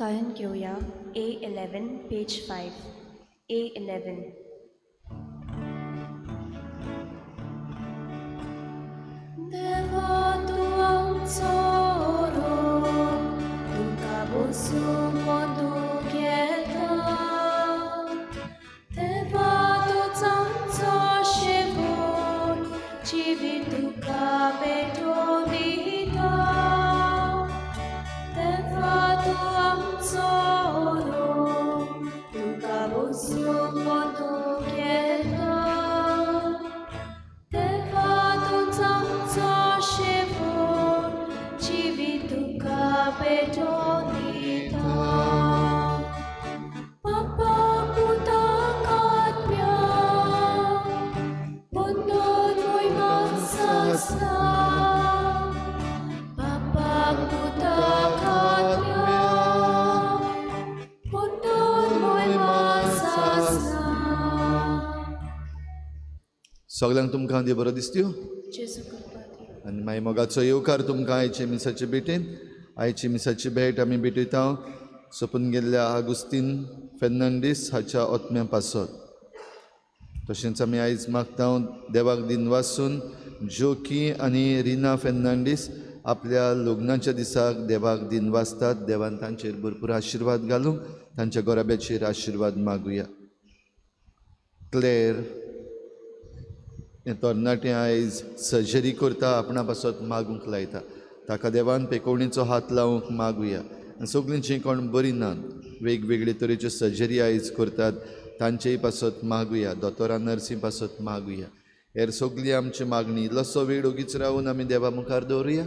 गायन घेवया A11 page 5 A11. देवा तूं आमचो रोग, तुका बसूंक बंदूक येता. देवा तूंच आमचो शेवट, जिवीत तुका भेटोवन दिता. देवा तूं आमचो रोग, तुका बसूंक बंदूक येता. देवा तूंच आमचो शेवट, जिवीत तुका भेटोवन दिता. बापा पुताक आत्म्या, बंदून मोहिमा सासना. बापा पुताक आत्म्या, बंदून मोहिमा सासना. सगल्यांक तुमकां देव बरो दिसत्यो. जेजू कृपा दी. आनी मागीर मोगाचो येवकार तुमकां आयचे मिसाचे भेटेन. आयची मिसाची भेट आमी भेटयता सोंपून गेल्ल्या आगुस्तीन फेर्नांडीस हाच्या ओत्म्या पासत. तशेंच आमी आयज मागता देवाक दिनवासून जोकी आनी रिना फेर्नांडीस आपल्या लग्नाच्या दिसाक देवाक दिनवासतात. देवान तांचेर भरपूर आशिर्वाद घालूंक, तांच्या गोराब्याचेर आशिर्वाद मागुया. क्लेर हें तरणाटें आयज सर्जरी करता, आपणा पासत मागूंक लायता, ताका देवान पेकोवणेचो हात लावंक मागुया. आनी सगळीं जीं कोण बरीं नात, वेगवेगळे तरेच्यो सर्जरी आयज करतात, तांचेय पासत मागुया. दोतोरां नर्सी पासत मागुया. हेर सगळी आमची मागणी इल्लोसो वेळ ओगीच रावून आमी देवा मुखार दवरुया.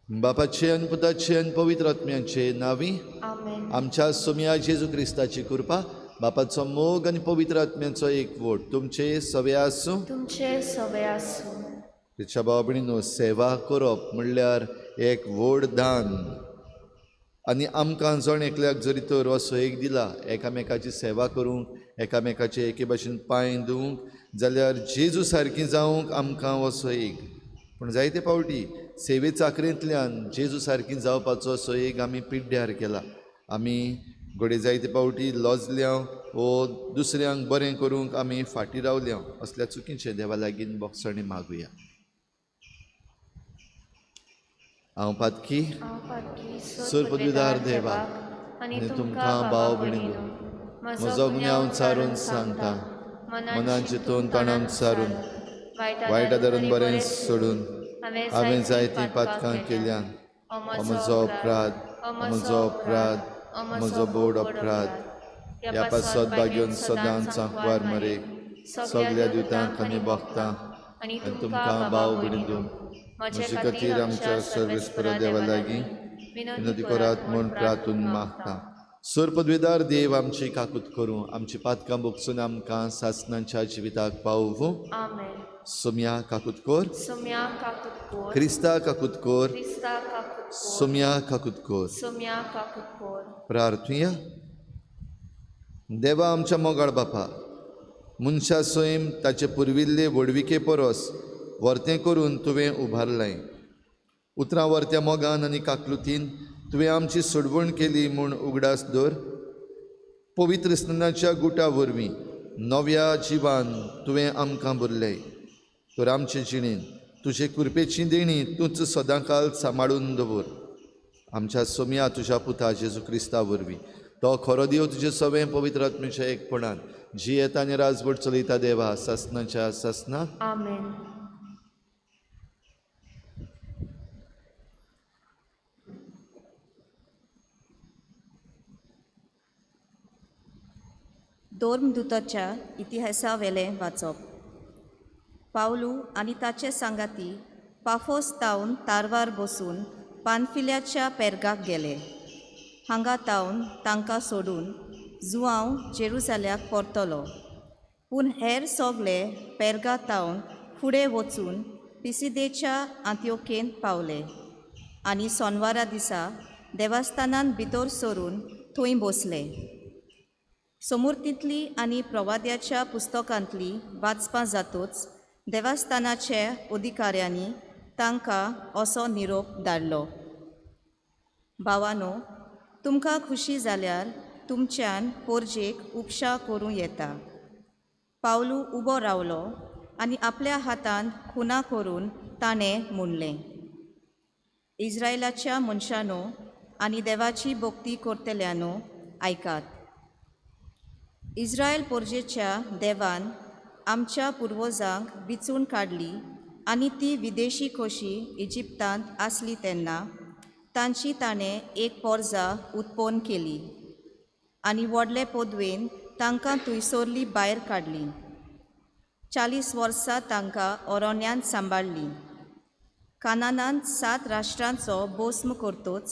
बापाचे आनी पुताचे आनी पवित्र आत्म्याचे नांवी आमेन. आमच्या सोम्या जेजू क्रिस्ताची कृपा, बापाचो मोग आनी पवित्र आत्म्याचो एकवट तुमचे सवे आसूं. तुमचे सवे आसूं. तिच्या भाव भयणीनो, सेवा करप म्हणल्यार एक व्हड दान आनी आमकां जण एकल्याक जरी तर असो एक दिला एकामेकाची सेवा करूंक, एकामेकाचे एके भाशेन पांय धुवंक, जाल्यार जेजू सारकी जावंक आमकां असो एक. पूण जायते फावटी सेवे चाकरेंतल्यान जेजू सारकी जावपाचो असो एक आमी पिड्ड्यार केला. आमी घडये जायते फावटी लजल्या वो दुसऱ्यांक बरें करूंक आमी फाटीं रावल्या. असल्या चुकीचें देवा लागीं बोगसणी मागुया. हांव पातकी सर्वपदवीधार देवाक आनी तुमकां भाव भयणीनो म्हजो गुन्यांव सारून सांगता, मनान चिंतून तोंडान सारून वायट धरून बरें सोडून हांवें जायतीं पातकां केल्यान. हो म्हजो अपराध, हो म्हजो अपराध, म्हजो बोड अपराध. ह्या पासत बागेवन सदांच सांकवार मरे सगल्या दुतांक आनी भक्तां आनी तुमकां भाव भयणीनो म्हजे खातीर आमच्या सर्वेस्परा देवा लागीं विनंती करात म्हूण प्रार्थून मागता. सर्वपदवीधार देव आमची काकूत करूं, आमची पातकां भोगसून आमकां सासनाच्या जिविताक पावोवं. आमेन. सोम्या काकूत कर, सोम्या काकूत कर, क्रिस्ता काकूत कर, क्रिस्ता काकूत कर, सोम्या काकूत कर. सोम्या काकूत कर. प्रार्थुया. देवा आमच्या मोगाळ बापा, मनशा सैम ताचे पुर्विल्ले व्हडविके परस वर्तें करून तुवें उबारलें. उतरां वर्त्या मोगान आनी काकलुतीन तुवें आमची सोडवण केली म्हूण उगडास दवर. पवित्र स्नानाच्या गुटा वरवीं नव्या जिवान तुवें आमकां भरलें. तर आमचे जिणेन तुजे कृपेची देणी तूंच सदांकाल सांबाळून दवर. आमच्या सोम्या तुज्या पुता जेजू क्रिस्ता वरवीं, तो खरो देव तुजे सवें पवित्र आत्म्याच्या एकपणान जियेता आनी राजवट चलयता देवा सासनाच्या सासना. आमेन. धर्मदूताच्या इतिहासावेलें वाचप. पावलू आनी ताचे सांगाती पाफोस तावन तारवार बसून पानफिल्याच्या पेर्गाक गेले. हांगा तावन तांकां सोडून जुआंव जेरुजाल्याक परतलो. पूण हेर सगले पेर्गा तावन फुडें वचून पिसिदेच्या आंत्योकेंत पावले आनी सोनवारा दिसा देवस्थानांत भितर सरून थंय बसले. समूर्तींतली आनी प्रवाद्याच्या पुस्तकांतली वाचपां जातूच देवस्थानाचे अधिकाऱ्यांनी तांकां असो निरोप धाडलो. भावानो, तुमकां खुशी जाल्यार तुमच्यान पोरजेक उपशा करूं येता. पावलू उबो रावलो आनी आपल्या हातान खुना करून ताणें म्हणलें, इस्रायलाच्या मनशानो आनी देवाची भक्ती करतल्यानो आयकात. इस्रायल पोरजेच्या देवान आमच्या पुर्वजांक विचून काडली आनी ती विदेशी खोशी इजिप्तांत आसली तेन्ना तांची ताणें एक पोरजा उत्पन्न केली आनी व्हडले पदवेन तांकां थंयसरली भायर काडली. 40 वर्सां तांकां अरण्यांत सांबाळ्ळी. कानानांत 7 राष्ट्रांचो भस्म करतोच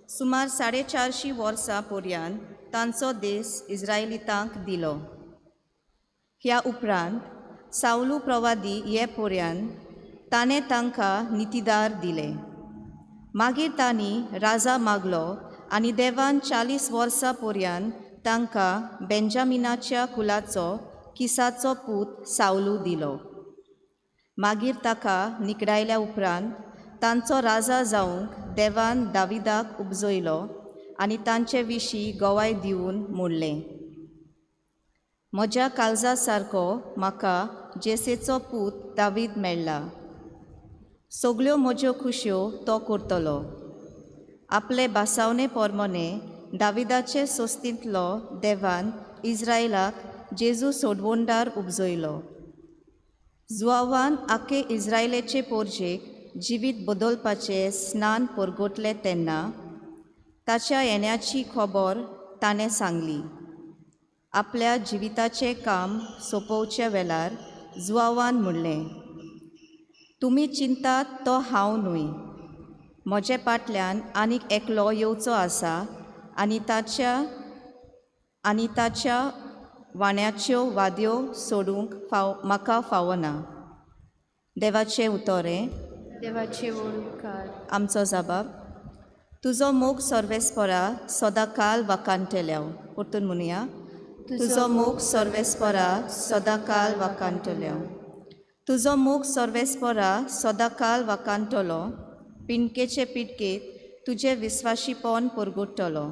सुमार 450 वर्सां पर्यंत तांचो देश इस्रायलितांक दिलो. ह्या उपरांत सावलू प्रवादी ये पर्यंत ताणें तांकां नितीदार दिले. मागीर तांणी राजा मागलो आनी देवान 40 वर्सां पर्यंत तांकां बेंजामिनाच्या कुलाचो किसाचो पूत सावलू दिलो. मागीर ताका निकडायल्या उपरांत तांचो राजा जावंक देवान दाविदाक उपजयलो आनी तांचे विशीं गवाय दिवन म्हणलें, म्हज्या काळजा सारको म्हाका जेसेचो पूत दावीद मेळ्ळा. सगल्यो म्हज्यो खुशयो तो करतलो. आपले बासावणे पोरमोने दाविदाचे सोस्तींतलो देवान इस्रायलाक जेजू सोडवणदार उपजयलो. जुआवान आखे इस्रायलाचे पोरजेक जिवीत बदलपाचें स्नान परगटलें तेन्ना ताच्या येण्याची खबर ताणें सांगली. आपल्या जिविताचें काम सोंपोवच्या वेळार जुआवान म्हणलें, तुमी चिंतात तो हांव न्हय. म्हजे फाटल्यान आनीक एकलो येवचो आसा आनी ताच्या वाण्याच्यो वाद्यो सोडूंक म्हाका फावना. देवाचें उतोरें. देवाचे उपकार. आमचो जबाब. तुजो मोग सर्वेस्परा सदांकाल वाखाणटल्याव. परतून म्हणुया, तुजो मोग सर्वेस्परा सदांकाल वाखाणटल्याव. तुजो मोग सर्वेस्परा सदांकाल वाखाणटलो. पिंडकेचे पिडकेत तुजें विस्वाशीपण परगटतलो.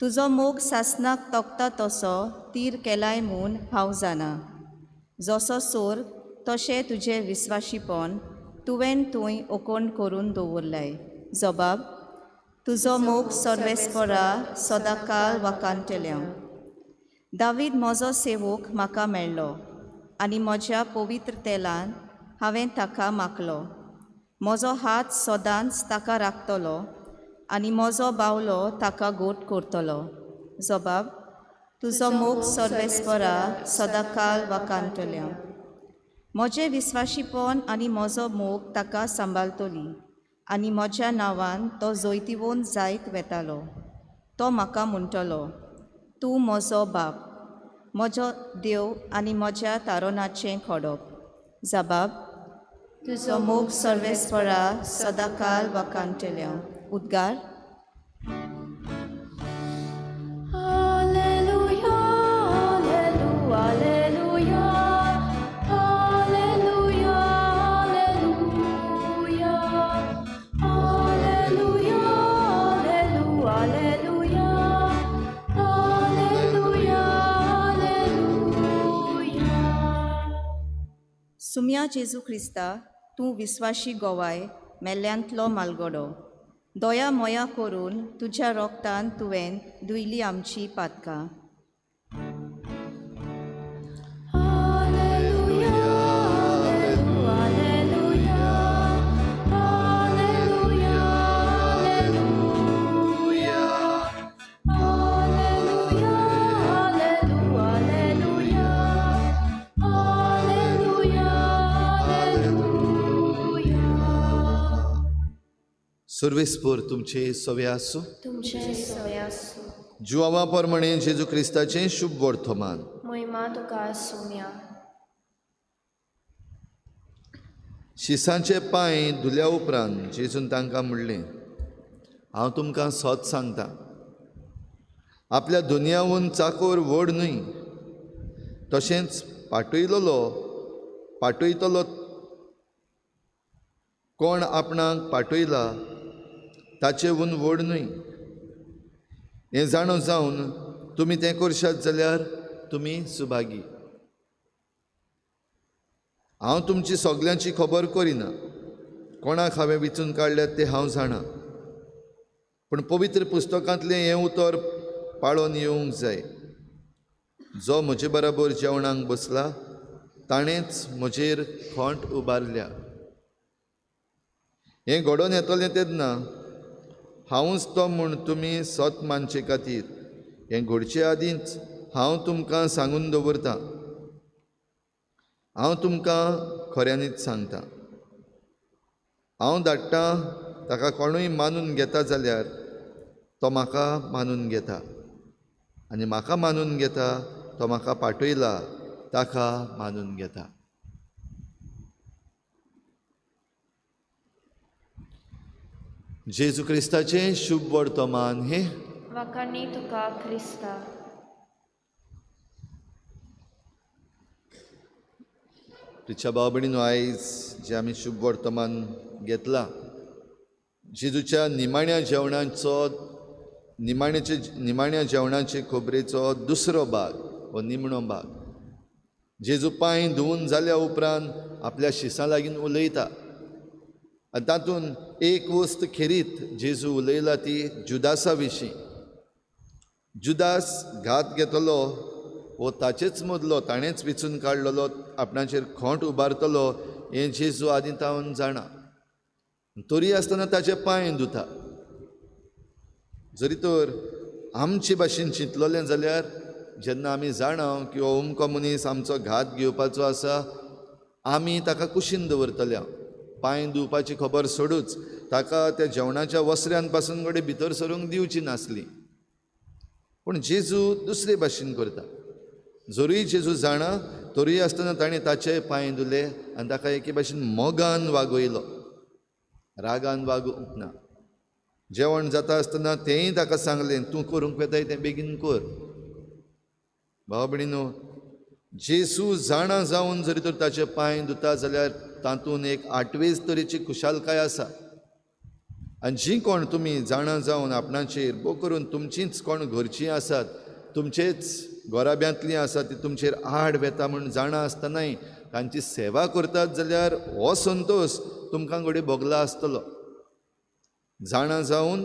तुजो मोग सासनाक तोखता तसो तीर केलाय म्हूण हांव जाणा. जसो सोर तशें तुजें विस्वाशीपण तुवें थंय ओकोण करून दवरलाय. जबाब. तुजो मोग सर्वेस्परा सदांकाल वाखाणटल्याव. दावीद म्हजो सेवक म्हाका मेळ्ळो आनी म्हज्या पवित्र तेलान हांवें ताका माखलो. म्हजो हात सदांच ताका राखतलो आनी म्हजो बावलो ताका गोट करतलो. जबाब. तुजो मोग सर्वेस्परा सदांकाल वाखाणटल्याव. म्हजें विस्वाशीपण आनी म्हजो मोग ताका सांबाळटली आनी म्हज्या नांवान तो जैतिवंत जायत वेतालो. तो म्हाका म्हणटलो, तूं म्हजो बाप, म्हजो देव आनी म्हज्या तारोनाचें खडप. जबाब. तुजो मोग सर्वेस्परा सदांकाल वाखाणटल्याव. उद्गार. Alleluia, alleluia, alleluia, alleluia, alleluia, alleluia, alleluia, alleluia. सुम्या जेजू क्रिस्ता, तूं विस्वाशी गोवाय मेल्ल्यांतलो मालगडो. दया मोया करून तुज्या रोगतान तुवें धुयली आमची पातकां. Alleluia, alleluia, alleluia, alleluia, alleluia, alleluia, alleluia, alleluia. सर्वेस्पर तुमचे सवे आसूं. तुमचे सवे आसूं. जुआवा प्रमाणे जेजू क्रिस्ताचें शुभ वर्तमान. महिमा तुका आसुया. शिसांचे पांय धुल्या उपरांत जेजून तांकां म्हणलें, हांव तुमकां सत सांगता, आपल्या दुनियावून चाकोर व्हड न्हय, तशेंच पाटयतलो कोण आपणाक पाठयला ताचेहून व्हड न्हय। हें जाणो जावन तुमी तें करशात जाल्यार तुमी सुभागी। हांव तुमची सगल्यांची खबर करिना, कोणाक हांवें विचून काडल्यात तें हांव जाणा, पूण पवित्र पुस्तकांतलें हें उतर पाळोन येवंक जाय, जो म्हजे बराबर जेवणाक बसला ताणेंच म्हजेर खोंट उबारल्या। हें घडोवन येतलें तेन्ना हांवूच तो म्हूण तुमी सत मानचे खातीर हें घडचे आदींच हांव तुमकां सांगून दवरतां। हांव तुमकां खऱ्यांनीच सांगता, हांव धाडटां ताका कोणूय मानून घेता जाल्यार तो म्हाका मानून घेता, आनी म्हाका मानून घेता तो म्हाका पाठयला ताका मानून घेता। जेजू क्रिस्ताचें शुभ वर्तमान हें। वाखाणी तुका क्रिस्ता। प्रिच्या भाव भयणीनो, आयज जें आमी शुभ वर्तमान घेतलां जेजूच्या निमाण्या जेवणाचो निमाण्या जेवणाचे खबरेचो दुसरो भाग हो निमणो भाग। जेजू पांय धुवून जाल्या उपरांत आपल्या शिसां लागीं उलयता आनी तातूंत एक वस्त खेरीत जेजू उलयला ती जुदासा विशीं। जुदास घात घेतलो वो ताचेच मदलो ताणेंच विचून काडलेलो आपणाचेर खोंट उबारतलो हें जेजू आदीं तावन जाणा, तरी आसतना ताचे पांय धुता। जरी तर आमचे भाशेन चिंतलेलें जाल्यार जेन्ना आमी जाणा की हो अमको मनीस आमचो घात घेवपाचो आसा, आमी ताका कुशीन दवरतले, पांय धुवपाची खबर सोडूच ताका त्या जेवणाच्या वसऱ्यान पासून कडेन भितर सरूंक दिवची नासली। पूण जेजू दुसरे भाशेन करता। जरूय जेजू जाणा तरूय आसतना ताणें ताचे पांय धुले आनी ताका एके भाशेन मोगान वागयलो, रागान वागूंक ना। जेवण जाता आसतना तेंय ताका सांगलें, तूं करूंक वेताय तें बेगीन कर। भाव भयणीनो, जेजू जाणा जावन जरी तर ताचे पांय धुता जाल्यार तातूंत एक आठवेच तरेची खुशालकाय आसा। आनी जी कोण तुमी जाणा जावन आपणाचेर भोव करून तुमचींच कोण घरचीं आसात, तुमचेच घराब्यांतलीं आसात, ती तुमचेर आड वेता म्हूण जाणा आसतनाय तांची सेवा करतात जाल्यार हो संतोश तुमकां घडये भोगला आसतलो। जाणा जावन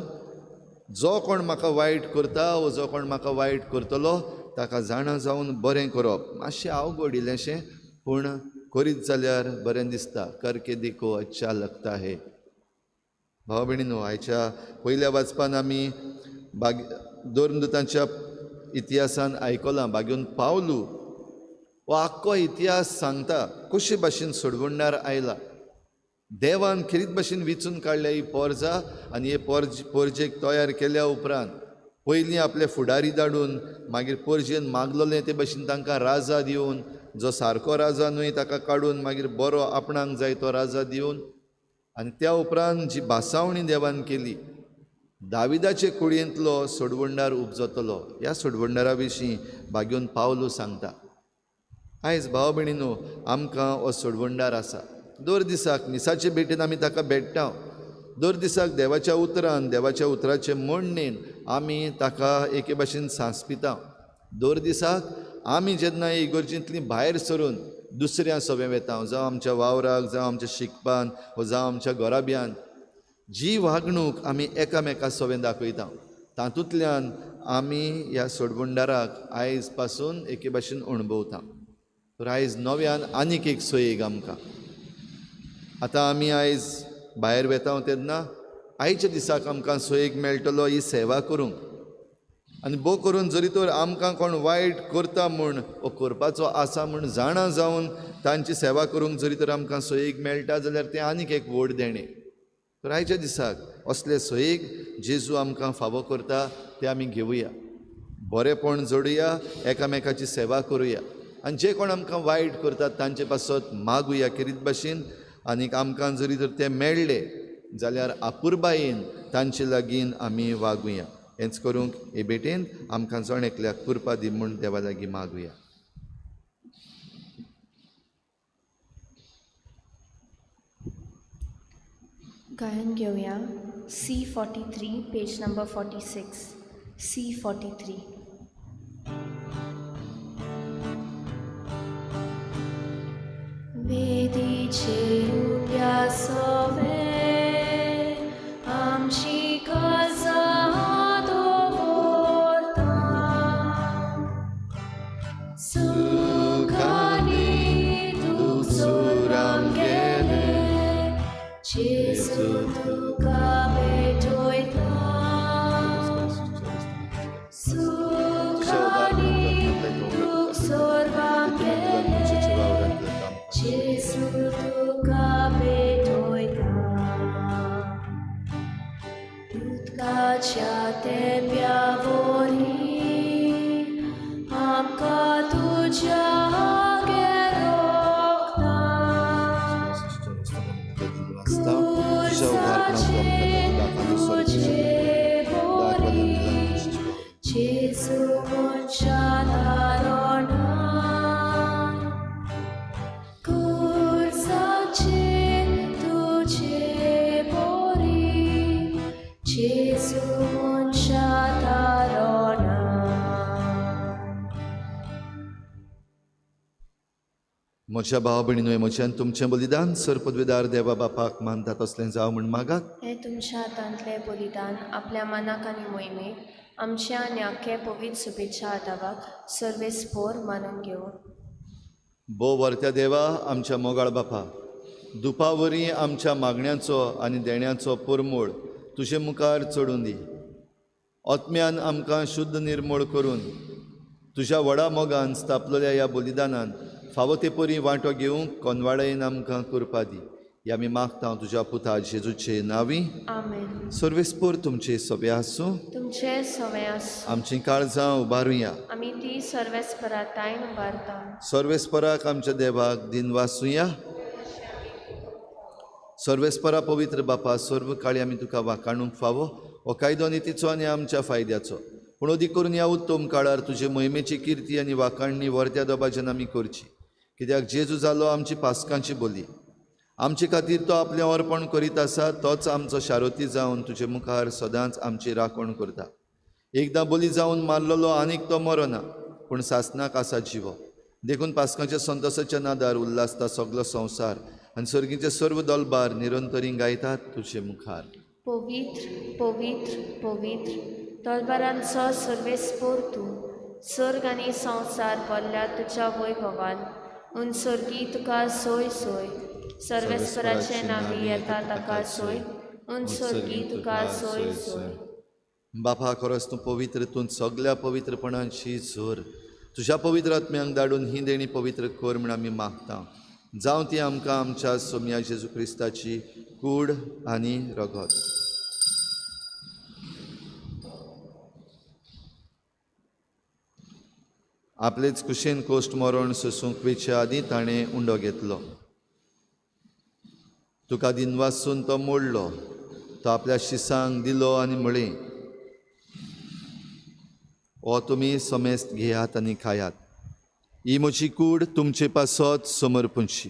जो कोण म्हाका वायट करता वो जो कोण म्हाका वायट करतलो ताका जाणा जावन बरें करप मातशें अवघड इल्लेंशें, पूण करीत जाल्यार बरें दिसता। करके देखो अच्छा लगता है। भाव भयणीनो, आयच्या पयल्या वाचपान आमी धर्मदूतांच्या इतिहासान आयकलां, बागेवन पावलू हो आख्खो इतिहास सांगता कशे भाशेन सोडवणदार आयला। देवान खेरीत भाशेन विचून काडल्या ही पोरजा आनी हे पोरजेक तयार केल्या उपरांत पयलीं आपले फुडारी धाडून मागीर पोरजेन मागलोलें ते भाशेन तांकां राजा दिवन, जो सारको राजा न्हय ताका काडून मागीर बरो आपणाक जाय तो राजा दिवन, आनी त्या उपरांत जी भासावणी देवान केली दाविदाचे कुडयेंतलो सोडवणदार उपजतलो, ह्या सोडवणदारा विशीं बागेवन पावलू सांगता। आयज भाव भयणीनो, आमकां हो सोडवणदार आसा। दर दिसाक मिसाचे भेटेन आमी ताका भेट्टा, दर दिसाक देवाच्या उतरान देवाच्या उतराचे म्हणणेन आमी ताका एके भाशेन सांसपिता। दर दिसाक आमी जेन्ना इगर्जेंतलीं भायर सरून दुसऱ्या सभें वेता, जावं आमच्या वावराक, जावं आमच्या शिकपान वो जावं आमच्या घराब्यान, जी वागणूक आमी एकामेका सभें दाखयता तातूंतल्यान आमी ह्या सोडवणदाराक आयज पासून एके भाशेन अणभवता। तर आयज नव्यान आनीक एक सोयेग आमकां। आतां आमी आयज भायर वेता तेन्ना आयच्या दिसाक आमकां सोयेक मेळटलो ही सेवा करूंक, आनी भोव करून जरी तर आमकां कोण वायट करता म्हूण वो करपाचो आसा म्हूण जाणा जावन तांची सेवा करूंक जरी तर आमकां सोयेक मेळटा जाल्यार तें आनीक एक व्हड देणें। तर आयच्या दिसाक असले सोयेक जेजू आमकां फावो करता ते आमी घेवया, बरेंपण जोडुया, एकामेकाची सेवा करुया आनी जे कोण आमकां वायट करतात तांचे पासत मागुया खेरीत भाशेन, आनीक आमकां जरी तर ते मेळ्ळे जाल्यार आपुरबायेन तांचे लागीं आमी वागुया। हेंच करूंक हे भेटेन आमकां जण एकल्याक कृपा दी म्हूण देवा लागीं मागुया। गायन घेवया C 43, page number 46, C 43. वेदीचेर उब्या सोवे आमची काळजां दवरता, सुखांनी दुख्ख सोर आमगेलें, जेजू तुका भेटयता. सुखांनी दुख्ख सोर आमगेलें, जेजू तुका भेटयता. उदकाच्या थेंब्या वरी आमकां तुज्या रोखता. तुजे बोरी, जेजू मनशा तारणा. खुर्साचेर तुजे बोरी, जेजू मनशा तारणा. म्हज्या भाव भयणीनो, म्हज्यान तुमचें बलिदान सर पदवेदार देवा बापाक मानता तसलें जावं म्हूण मागात. हें तुमच्या हातांतलें बलिदान आपल्या मनाक आनी मोहिमेक आमच्या आनी आख्खे पवित्र सभेच्या आदावाक सर्वेस्पोर मानून घेवं. भोव वर्त्या देवा, आमच्या मोगाळ बापा, दुपा वरी आमच्या मागण्याचो आनी देण्याचो परमोळ तुजे मुखार चडून दी. आत्म्यान आमकां शुद्ध निर्मूळ करून तुज्या व्हडा मोगान स्थापलेल्या ह्या बलिदानान फावो ते परी वांटो घेवंक कोनवाळेन आमकां कृपा दी. ही आमी मागता तुज्या पुता जेजूचे नांवी. आमेन. सर्वेस्पोर तुमचे सोबे आसूं. तुमचे सवे आसूं. आमचीं काळजां उबारुया. आमी ती सर्वेस्परा ताईन उबारता. सर्वेस्पराक आमच्या देवाक दिनवासुया. सर्वेस्परा पवित्र बापा, सर्व काळी आमी तुका वाखाणूंक फावो हो कायदो नितीचो आनी आमच्या फायद्याचो. पूण अदीक करून ह्या उत्तम काळार तुजे मोहिमेची किर्ती आनी वाखाणणी वर्त्या दबाज्यान आमी करची, कित्याक जेजू जालो आमची पास्कांची बोली. आमचे खातीर तो आपलें अर्पण करीत आसा, तोच आमचो शारोती जावन तुजे मुखार सदांच आमची राखण करता. एकदां बोली जावन मारलेलो आनीक तो मरना, पूण सासणाक आसा जिवो. देखून पास्कांच्या संतोसाच्या नादार उल्हासता सगलो संवसार आनी सर्गीचे सर्व दलबार निरंतरी गायतात तुजे मुखार. पवित्र पवित्र पवित्र तलबारांचो सर्वेस्पोर तूं, सर्ग आनी संवसार भरल्या तुज्या वैभवान. उन सर्गी तुका सोय सोय, सर्वेस्पराचे नावी येता ताका सोय, उन सर्गी तुका सोय सोय. बापा, खरोच तूं पवित्र, तूं सगल्या पवित्रपणाची जोर. तुज्या पवित्र आत्म्यांक धाडून ही देणी पवित्र कर म्हूण आमी मागता. जावं ती आमकां आमच्या सोम्या जेजू क्रिस्ताची कूड आनी रगत. आपलेच कुशीन कोश्ट मरण सोसूंक वेच्या आदीं ताणें उंडो घेतलो. तुका दिनवासून तो मोडलो, तो आपल्या शिसांक दिलो आनी म्हळें, हो तुमी समेस्त घेयात आनी खायात, ही म्हजी कूड तुमचे पासत समर्पणची.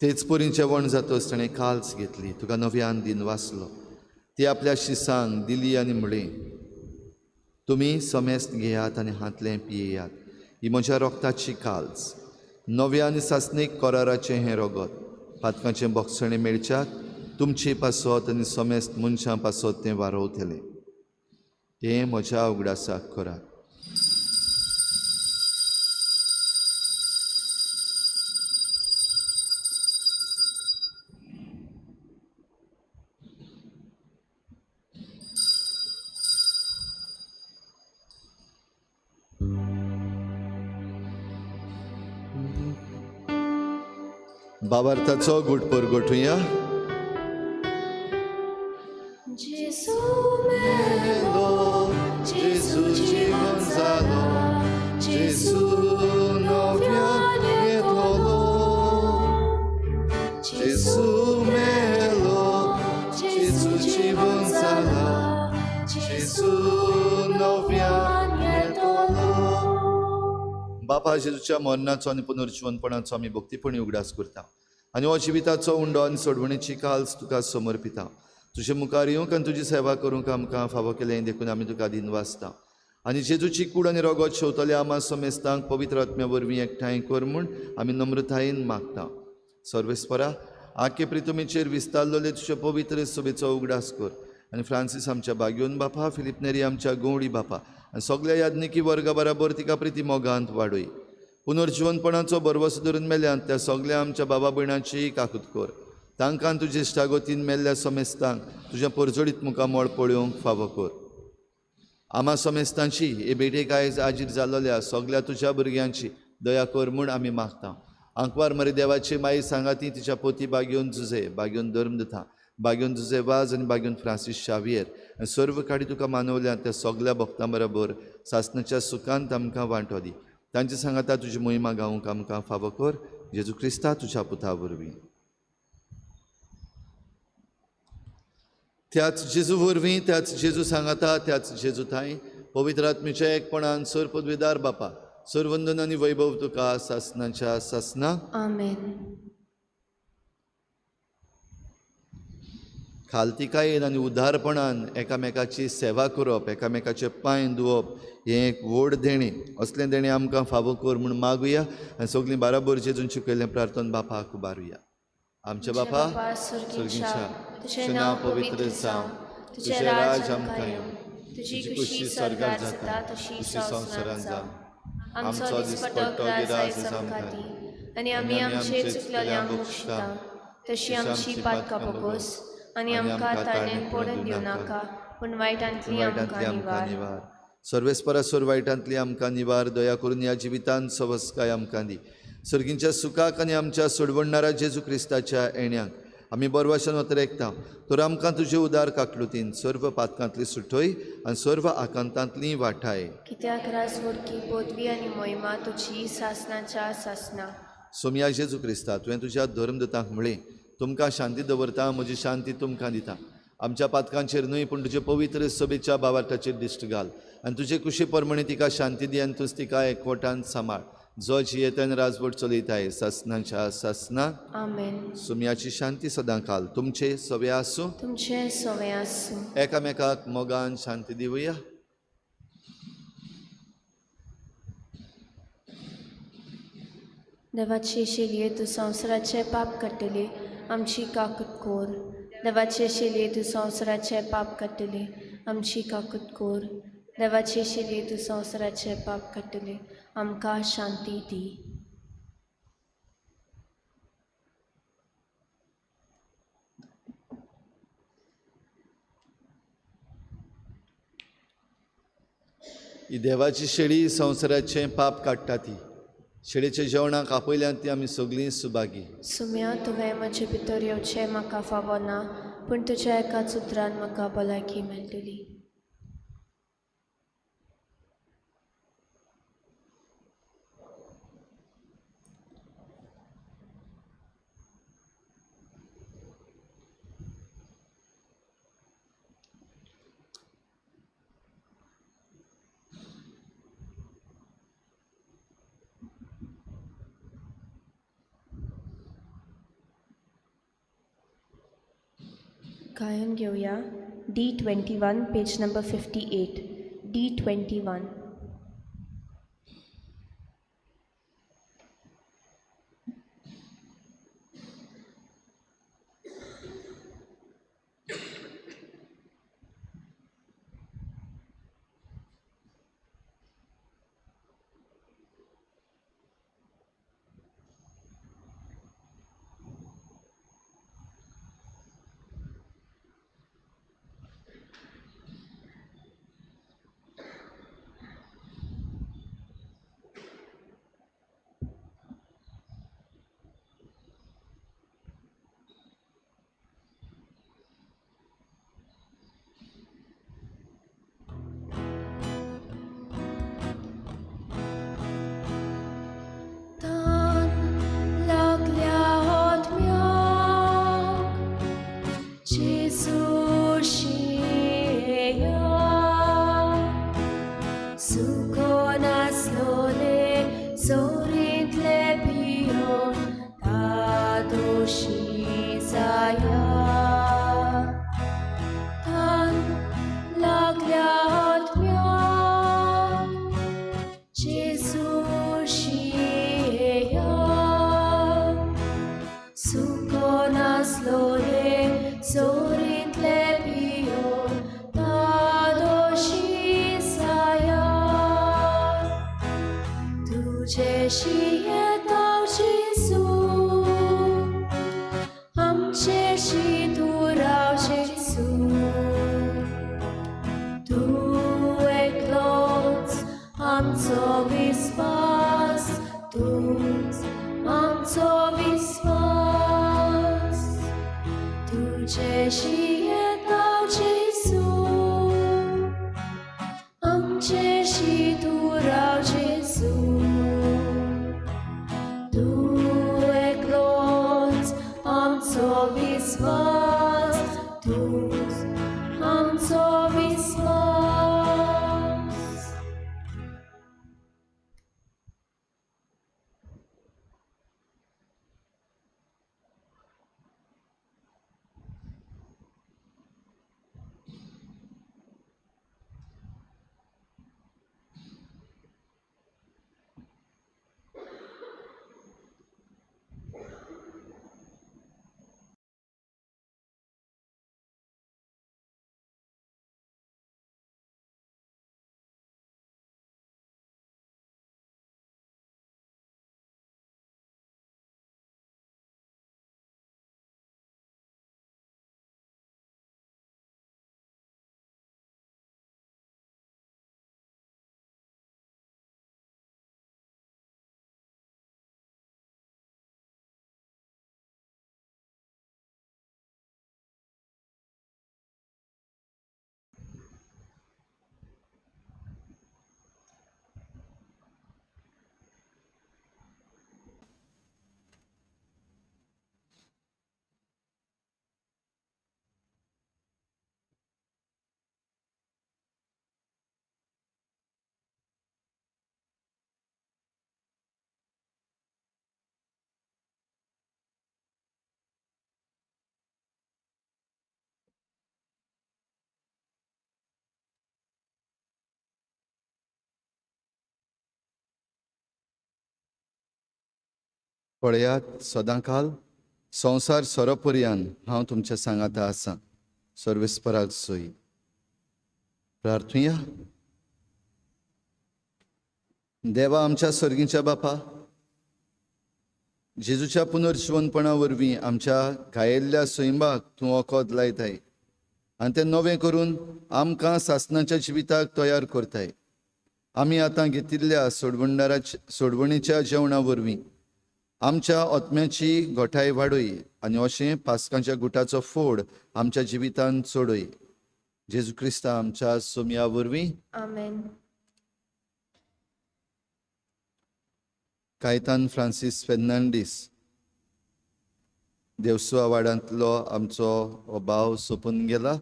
तेच परी जेवण जातच ताणें काल्स घेतली, तुका नव्यान दिन वाचलो, ती आपल्या शिसांक दिली आनी म्हळें, तुमी समेस्त घेयात आनी हांतलें पियेयात, ही म्हज्या रोगताची काल्स, नव्या आनी सासणीक कराराचें हें रगत, पातकांचें बोगसणें मेळच्याक तुमचे पासत आनी समेस्त मनशां पासत तें वारोवतलें. हें म्हज्या उगडासाक करात. बाबार्थाचो गुटपर गोठुया. जेजू मेलो, जेजू जिवन जालो, जेजू नव्यान येतलो, जेजू मेलो. बापा, जेजूच्या मरणाचो आनी पुनर्जिवनपणाचो आमी भक्तीपणी उगडास करता आनी हो जिविताचो उंडो आनी सोडवणेची काल्स तुका समर्पिता. तुजे मुखार येवंक आनी तुजी सेवा करूंक आमकां फावो केलें देखून आमी तुका दिनवासता. आनी जेजूची कूड आनी रगत शेवतले आमा समेस्तांक पवित्र आत्म्या वरवीं एकठांय कर म्हूण आमी नम्रतायेन मागता. सर्वेस्परा, आखे प्रितुमीचेर विस्तारलेले तुजे पवित्र सभेचो उगडास कर आनी फ्रांसीस आमच्या बागयोन बापा, फिलीप नेरी आमच्या गवळी बापा आनी सगल्या याज्ञिकी वर्गा बराबर तिका प्रिती मोगांत वाडय. पुनर्जिवनपणाचो भरवसो धरून मेल्यान त्या सगल्या आमच्या बाबा भयणाची काकूत कर. तांकां तुजे इश्टागतीन मेल्ल्या समेस्तांक तुज्या परजळीत मुखामळ पळोवंक फावो कर. आमा समेस्तांची हे भेटेक आयज आजीर जाल्ल्या सगल्या तुज्या भुरग्यांची दया कर म्हूण आमी मागता. आंकवार मरे देवाची माई सांगाती तिच्या पोती बागयोन जुजे, बागयोन धर्मदुता, बागयोन जुजे वाज आनी बागयोन फ्रांसीस शावियर आनी सर्व काडी तुका मानवल्या त्या सगल्या भक्तां बरोबर सासणाच्या सुखांत आमकां वांटो दी. तांचे सांगाता तुजी मोहिमा गावंक आमकां फावो कर. जेजू क्रिस्ता तुज्या पुता वरवीं. त्याच जेजू वरवीं, त्याच जेजू सांगाता, त्याच जेजू थांय पवित्र आत्म्याच्या एकपणान सर पदवीदार बापा, सर्वंदन आनी वैभव तुका सासणाच्या सासना. आमेन. खालतिकायेन आनी उदारपणान एकामेकाची सेवा करप, एकामेकाचे पांय धुवप हें एक व्हड देणें. असलें देणें आमकां फावो कर म्हूण मागुया आनी सगळीं बाराबर जेजून शिकयल्लें प्रार्थना बापाक उबारुया. आमच्या बापा स्वर्गीच्या, तुजें नांव पवित्र जावं, तुजें राज आमकां येवं, तुजी खुशी स्वर्गार जाता तशी संवसारांत जावं. आमचो दिसपट्टो गिरास आमकां दी आनी आमी आमचे चुकलेल्यांक बक्षिता तशी आमची पातकां भोगोस आनी आमकां ताणें पडून दिवं नाका, पूण वायटांतली आमकां निवार. सर्वेस्परा सोर वायटांतली आमकां निवार. दया करून ह्या जिवितांत सवस्काय आमकां दी. सर्गींच्या सुखाक आनी आमच्या सोडवणणारा जेजू क्रिस्ताच्या येण्याक आमी बरवाशन वतरेकता. तर आमकां तुजे उदार काकलुतीन सर्व पातकांतली सुटय आनी सर्व आकांतांतली वाठाय. कित्याक राजवडकी पदवी आनी मोहिमा तुजी सासणाच्या सासना. सोमया जेजू क्रिस्ता, तुवें तुज्या धर्मदूतांक म्हळें, तुमकां शांती दवरता, म्हजी शांती तुमकां दिता. आमच्या पातकांचेर न्हय पूण तुजे पवित्र सभेच्या भावार्थाचेर दिश्ट घाल आनी तुजे कुशी प्रमाणे तिका शांती दी आनी तूंच तिका एकवटान सांबाळ. जो जियेतान राजवट चलयताय सासणाच्या सासना. आमेन. सुम्याची शांती सदां काल तुमचे सवे आसूं, तुमचे सवे आसूं. एकामेकाक मोगान शांती दिवया. देवाचे शेलये तूं संवसाराचें पाप काडटली, आमची काकूत कोर. देवाचे शेलये तूं संवसाराचें पाप काडटली, आमची काकूत कोर. देवाचे शेलये तूं संवसाराचें पाप काडटली, आमकां शांती दी. ही देवाची शेळी संवसाराचें पाप काडटा ती शेळीच्या जेवणाक आपयल्यान ती आमी सगळीं सुभागी. सुम्या, तुवें म्हजे भितर येवचें म्हाका फावो ना, पूण तुज्या एकाच उतरान म्हाका भलायकी मेळटली. गायन घेवया D21 page number 58. D21. जोरींतले पियो तादोशी साया तुजेशी येता जेजू आमचेशी तूं राव जेजू तूं एकलोच आमचो विस्वास तूंच आमचो विस्वास तुजेशी येता जेजू आमचेशी तूं राव जेजू तूं एकलोच आमचो विस्वास तूंच आमचो विस्वास. पळयात सदांकाल संवसार सोरोपर्यान हांव तुमच्या सांगाता आसा. सर्वेस्पराक सोय. प्रार्थुया. देवा आमच्या सर्गीच्या बापा, जेजूच्या पुनर्जिवनपणा वरवीं आमच्या घायेल्ल्या सैमाक तूं वखद लायताय आनी तें नवें करून आमकां सासणाच्या जिविताक तयार करताय. आमी आतां घेतिल्ल्या सोडवणीच्या जेवणा वरवीं आमच्या आत्म्याची गोठाय वाडय आनी अशें पास्कांच्या गुटाचो फोड आमच्या जिवितांत चडय. जेजू क्रिस्ता आमच्या सोमया वरवीं. आमेन. कायतान फ्रांसीस फेर्नांडीस देवसुआ वाड्यांतलो आमचो हो भाव सोंपून गेला.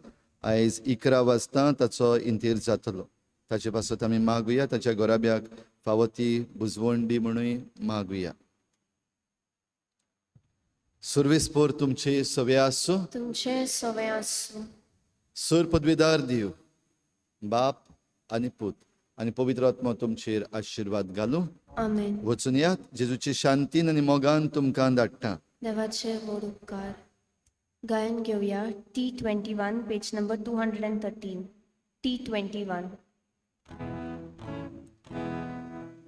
आयज 11 वाजता ताचो इंतेर जातलो. ताचे पासत आमी मागुया, ताच्या घराब्याक फावो ती बुजवण दी म्हणूय मागुया. सुर्वेस्पोर तुमचे सवे आसूं, तुमचे सवे आसूं. सूर पदवीदार दिव बाप आनी पूत आनी पवित्र आत्मा तुमचेर आशिर्वाद घालूं. आमेन. वचून यात, जेजूची शांतीन आनी मोगान तुमकां धाडटा. देवाचे व्हड उपकार. गायन घेवया T21 page number 213. T21.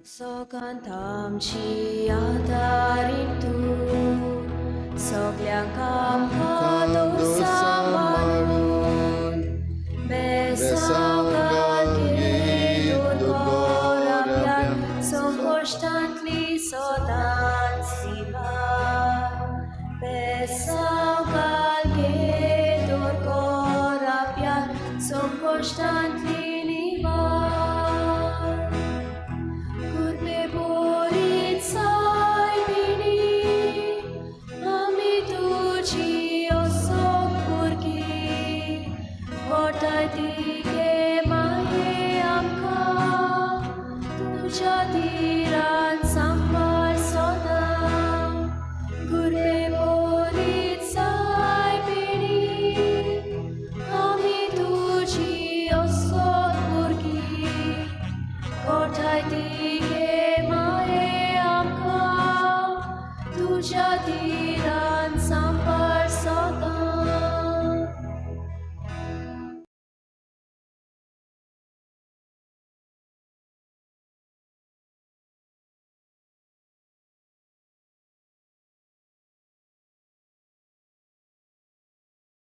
सगळ्यांत आमची आदारी तूं, सगळ्यांक आमकां तूं सांबाळून, बेसांव घाल दोतोर आपल्या संकश्टांतली सदांच सिवार. बेसांव घाल दोतोर आपल्या संकश्टांतली निवार. कुर्बे बोरीत सायबिणी, आमी तुजी असोक भुरगीं, गोठाय तिगे माये आमकां, तुज्या तिरान सांबाळ सदां. गुरबे बोरीत सायबिणी, आमी तुजी असोक भुरगीं, गोठाय तिगे माये आमकां, तुज्या तिरान